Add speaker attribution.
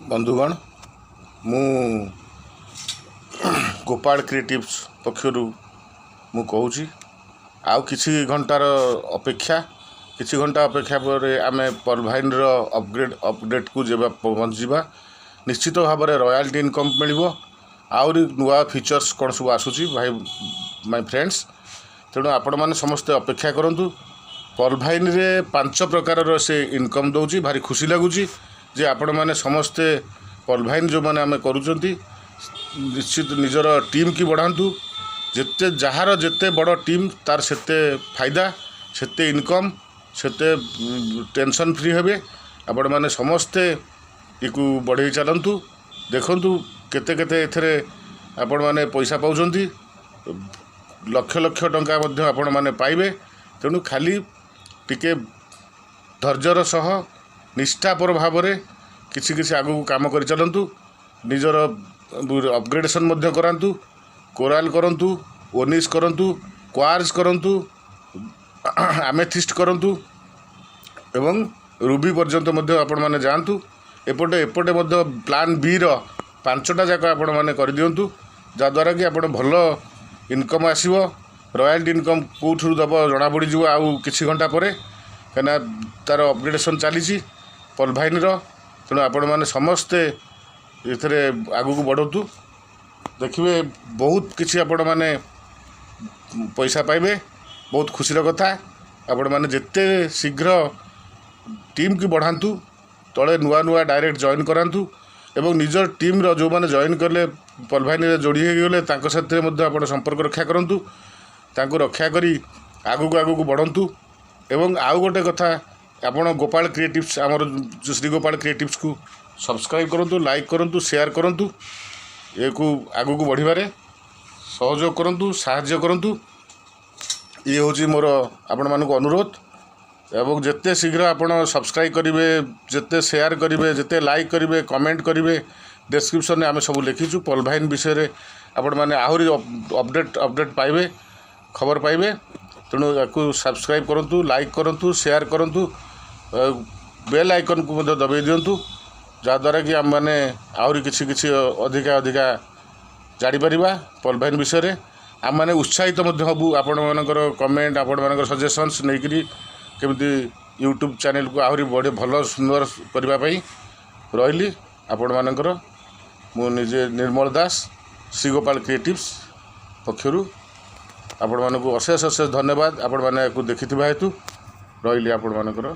Speaker 1: ବନ୍ଧୁଗଣ, ମୁଁ ଗୋପାଳ କ୍ରିଏଟିଭ୍ସ ପକ୍ଷରୁ ମୁଁ କହୁଛି, ଆଉ କିଛି ଘଣ୍ଟାର ଅପେକ୍ଷା। କିଛି ଘଣ୍ଟା ଅପେକ୍ଷା ପରେ ଆମେ ପଲଭାଇନ୍ର ଅପଡ଼େଟ୍କୁ ଯିବା, ପହଞ୍ଚିଯିବା। ନିଶ୍ଚିତ ଭାବରେ ରୟାଲ୍ଟି ଇନକମ୍ ମିଳିବ। ଆହୁରି ନୂଆ ଫିଚର୍ସ କ'ଣ ସବୁ ଆସୁଛି ଭାଇ, ମାଇ ଫ୍ରେଣ୍ଡସ୍। ତେଣୁ ଆପଣମାନେ ସମସ୍ତେ ଅପେକ୍ଷା କରନ୍ତୁ। ପଲଭାଇନ୍ରେ ପାଞ୍ଚ ପ୍ରକାରର ସେ ଇନକମ୍ ଦେଉଛି। ଭାରି ଖୁସି ଲାଗୁଛି ଯେ ଆପଣମାନେ ସମସ୍ତେ ପଲଭାଇନ୍ ଯେଉଁମାନେ ଆମେ କରୁଛନ୍ତି, ନିଶ୍ଚିତ ନିଜର ଟିମ୍କି ବଢ଼ାନ୍ତୁ। ଯେତେ ଯାହାର ଯେତେ ବଡ଼ ଟିମ୍, ତାର ସେତେ ଫାଇଦା, ସେତେ ଇନକମ୍, ସେତେ ଟେନସନ୍ ଫ୍ରି ହେବେ। ଆପଣମାନେ ସମସ୍ତେ ୟାକୁ ବଢ଼େଇ ଚାଲନ୍ତୁ। ଦେଖନ୍ତୁ କେତେ କେତେ ଏଥିରେ ଆପଣମାନେ ପଇସା ପାଉଛନ୍ତି। ଲକ୍ଷ ଲକ୍ଷ ଟଙ୍କା ମଧ୍ୟ ଆପଣମାନେ ପାଇବେ। ତେଣୁ ଖାଲି ଟିକେ ଧୈର୍ଯ୍ୟର ସହ ନିଷ୍ଠାପର ଭାବରେ କିଛି କିଛି ଆଗକୁ କାମ କରି ଚାଲନ୍ତୁ। ନିଜର ଅପଗ୍ରେଡ଼େସନ୍ ମଧ୍ୟ କରାନ୍ତୁ। କୋରାଲ କରନ୍ତୁ, ଓନିକ୍ସ କରନ୍ତୁ, କ୍ୱାର୍ଜ କରନ୍ତୁ, ଆମେଥିଷ୍ଟ କରନ୍ତୁ ଏବଂ ରୁବି ପର୍ଯ୍ୟନ୍ତ ମଧ୍ୟ ଆପଣମାନେ ଯାଆନ୍ତୁ। ଏପଟେ ଏପଟେ ମଧ୍ୟ ପ୍ଲାନ୍ ବିର ପାଞ୍ଚଟା ଯାକ ଆପଣମାନେ କରିଦିଅନ୍ତୁ, ଯାହାଦ୍ୱାରା କି ଆପଣ ଭଲ ଇନକମ୍ ଆସିବ। ରୟାଲ୍ଟି ଇନକମ୍ କେଉଁଥିରୁ ଦେବ ଜଣାପଡ଼ିଯିବ ଆଉ କିଛି ଘଣ୍ଟା ପରେ, କାହିଁକିନା ତା'ର ଅପଗ୍ରେଡ଼େସନ୍ ଚାଲିଛି ପଲଭାଇନ୍ର। ତେଣୁ ଆପଣମାନେ ସମସ୍ତେ ଏଥିରେ ଆଗକୁ ବଢ଼ନ୍ତୁ। ଦେଖିବେ ବହୁତ କିଛି ଆପଣମାନେ ପଇସା ପାଇବେ। ବହୁତ ଖୁସିର କଥା। ଆପଣମାନେ ଯେତେ ଶୀଘ୍ର ଟିମ୍କି ବଢ଼ାନ୍ତୁ, ତଳେ ନୂଆ ନୂଆ ଡାଇରେକ୍ଟ ଜଏନ୍ କରାନ୍ତୁ ଏବଂ ନିଜ ଟିମ୍ର ଯେଉଁମାନେ ଜଏନ୍ କଲେ, ପଲଭାଇନରେ ଯୋଡ଼ି ହେଇଗଲେ, ତାଙ୍କ ସାଥିରେ ମଧ୍ୟ ଆପଣ ସମ୍ପର୍କ ରକ୍ଷା କରନ୍ତୁ। ତାଙ୍କୁ ରକ୍ଷା କରି ଆଗକୁ ଆଗକୁ ବଢ଼ନ୍ତୁ। ଏବଂ ଆଉ ଗୋଟେ କଥା, ଆପଣ ଗୋପାଳ କ୍ରିଏଟିଭ୍ସ, ଆମର ଯେଉଁ ଶ୍ରୀ ଗୋପାଳ କ୍ରିଏଟିଭ୍ସକୁ ସବସ୍କ୍ରାଇବ୍ କରନ୍ତୁ, ଲାଇକ୍ କରନ୍ତୁ, ସେୟାର କରନ୍ତୁ। ଏକୁ ଆଗକୁ ବଢ଼ିବାରେ ସହଯୋଗ କରନ୍ତୁ, ସାହାଯ୍ୟ କରନ୍ତୁ। ଇଏ ହେଉଛି ମୋର ଆପଣମାନଙ୍କୁ ଅନୁରୋଧ। ଏବଂ ଯେତେ ଶୀଘ୍ର ଆପଣ ସବସ୍କ୍ରାଇବ୍ କରିବେ, ଯେତେ ସେୟାର କରିବେ, ଯେତେ ଲାଇକ୍ କରିବେ, କମେଣ୍ଟ କରିବେ, ଡେସ୍କ୍ରିପସନ୍ରେ ଆମେ ସବୁ ଲେଖିଛୁ ପଲଭାଇନ୍ ବିଷୟରେ। ଆପଣମାନେ ଆହୁରି ଅପଡ଼େଟ୍ ଅପଡ଼େଟ୍ ପାଇବେ, ଖବର ପାଇବେ। ତେଣୁ ୟାକୁ ସବସ୍କ୍ରାଇବ୍ କରନ୍ତୁ, ଲାଇକ୍ କରନ୍ତୁ, ସେୟାର କରନ୍ତୁ, ବେଲ୍ ଆଇକନ୍କୁ ମଧ୍ୟ ଦବାଇ ଦିଅନ୍ତୁ, ଯାହାଦ୍ୱାରା କି ଆମେମାନେ ଆହୁରି କିଛି କିଛି ଅଧିକା ଅଧିକା ଜାଣିପାରିବା ପଲଭାଇନ୍ ବିଷୟରେ। ଆମେମାନେ ଉତ୍ସାହିତ ମଧ୍ୟ ହେବୁ ଆପଣମାନଙ୍କର କମେଣ୍ଟ, ଆପଣମାନଙ୍କର ସଜେସନ୍ସ ନେଇକରି କେମିତି ୟୁଟ୍ୟୁବ୍ ଚ୍ୟାନେଲ୍କୁ ଆହୁରି ବଢ଼ି ଭଲ ସୁନ୍ଦର କରିବା ପାଇଁ। ରହିଲି ଆପଣମାନଙ୍କର, ମୁଁ ନିଜେ ନିର୍ମଳ ଦାସ, ଶ୍ରୀଗୋପାଳ କ୍ରିଏଟିଭ୍ସ ପକ୍ଷରୁ ଆପଣମାନଙ୍କୁ ଅଶେଷ ଅଶେଷ ଧନ୍ୟବାଦ ଆପଣମାନେ ଏହାକୁ ଦେଖିଥିବା ହେତୁ। ରହିଲି ଆପଣମାନଙ୍କର।